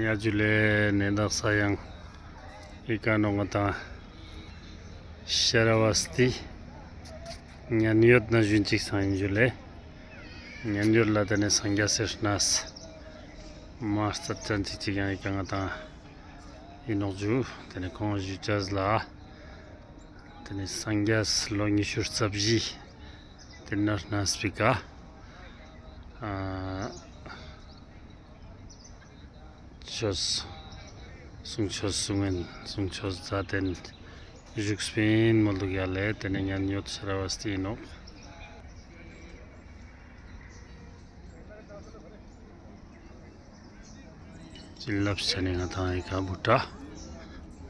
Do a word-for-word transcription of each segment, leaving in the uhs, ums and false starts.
ཡ་ཇུ་ལེ། ནེ་དག་ས་ཡང་ཨི་ཀ་ནོག་ང་ཏང་ཤ་ར་བ་སྟི་ཉན་ཡོད་ན་ཞུན་ཅིག་སང་ཡིན་ཇུ་ལེ། ཉན་ཡོད་ལ་ཏེ་ནེ་སངས་རྒྱས་སི་གནས་མ་རྩ་ཅན་ཅིག་ཅིག་ཡང་ཨི་ཀ་ང་ཏང་ཡིན་ནོག་ཇུ། ཏེ་ནེ་ཁོང་ཞུ་ཅེས་ལ་ཏེ་ནེ་སངས་རྒྱས་ལོ་ཉི་ཤུ་རྩ་བཞི་ཏེ་ན་གནས་པི་ཀ་ཨ་ཆོས་གསུང་ཆོས་གསུང་ངན་གསུང་ཆོས་མཛད་དེ་བཞུགས་པིན་མོལ་དུག་ཡ་ལེ། ཏེ་ནེ་ཉན་ཡོད་ཤ་ར་བ་སྟི་ཨིན་ནོག། བྱིན་རླབས་ཆ་ནེ་ང་ཏང་ཨི་ཀ་བུ་ཊ་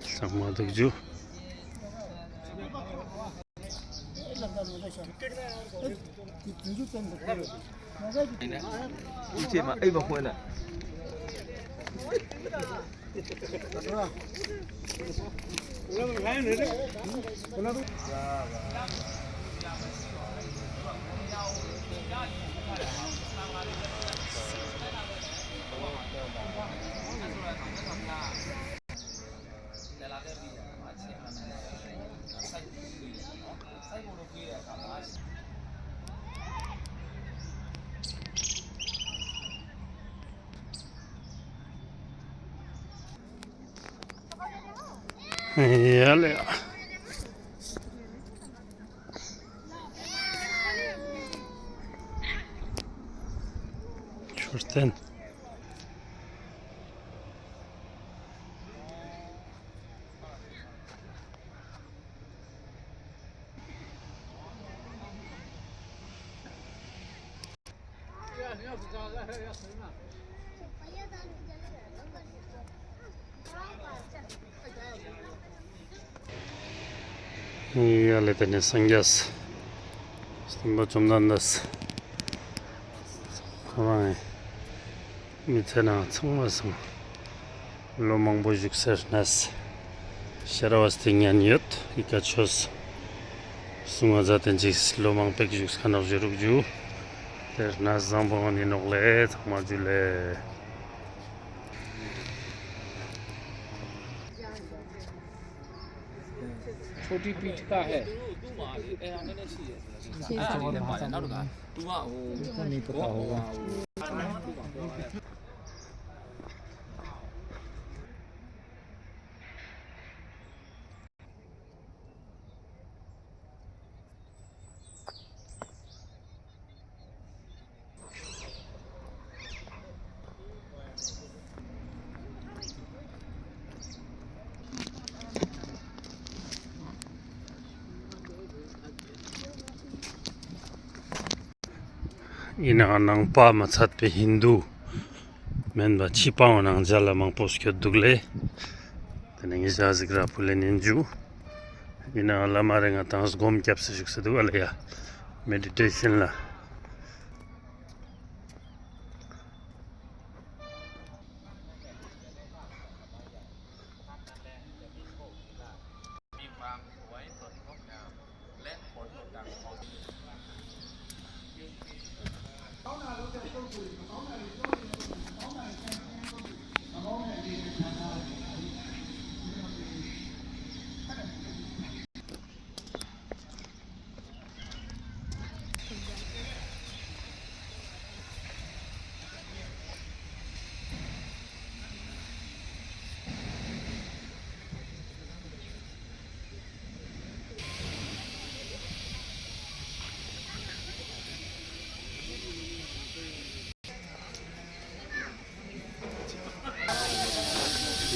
ཚང་མ་དུག་ཇུ། ཡ་ལེ། མཆོད་རྟེན། ཡ་ལེ། ཏེ་ནེ་སངས་རྒྱས་སམ་བྷོ་ཊ་བཅོམ་ལྡན་འདས་ཁོ་རང་མི་ཚེ་ནང་ཚང་མ་སང་ལོ་མང་པོ་བཞུགས་སའི་གནས་ཤ་ར་བ་སྟི་ཉན་ཡོད། ཨི་ཀ་ཆོས་གསུང་ང་མཛད་དེ་ཅིག་ལོ་མང་པོ་བཞུགས་ཁན་ནོག་ཞུ་རུག་ཇུ། ཏེ་གནས་བཟང་པོ་ཨིན་ནོག་ལེ། ཚང་མ་ཇུ་ལེ། छोटी पीठ का है। तुमको नहीं पता होगा। ཨིན་ནའང་ནང་པ་མ་ཚད་པའི་ཧིན་དུ་མན་པ་ཕྱི་པའང་ནང་ཇ་ལ་མང་པོ་སྐྱོད་དུག་ལེ། ཏེ་ནེ་ཉེ་ཞ་ཟིག་ར་ཕུལ་ལེ་ནིན་ཇུ། ཨིན་ནའང་བླ་མ་རེ་ང་ཏང་སྒོམ་སྐྱབས་སུ་བཞུགས་སེ་དུག་ཨ་ལེ་ཡ། མེ་ཌི་ཊེ་ཤན་ལ།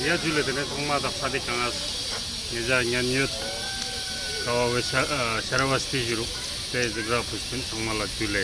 ཡ་ཇུ་ལེ། ཏེ་ནེ་ཚང་མ་དག་ས་ཏེ་གང་ང་ཉེ་ཞ་ཉན་ཡོད་ཀ་བ་བེ་ཤ་ཨ་ཤ་ར་བ་སྟི་ཞུ་རུག། ཏེ་ཟིག་ར་ཕུལ་ཤིན། ཚང་མ་ལ་ཇུ་ལེ།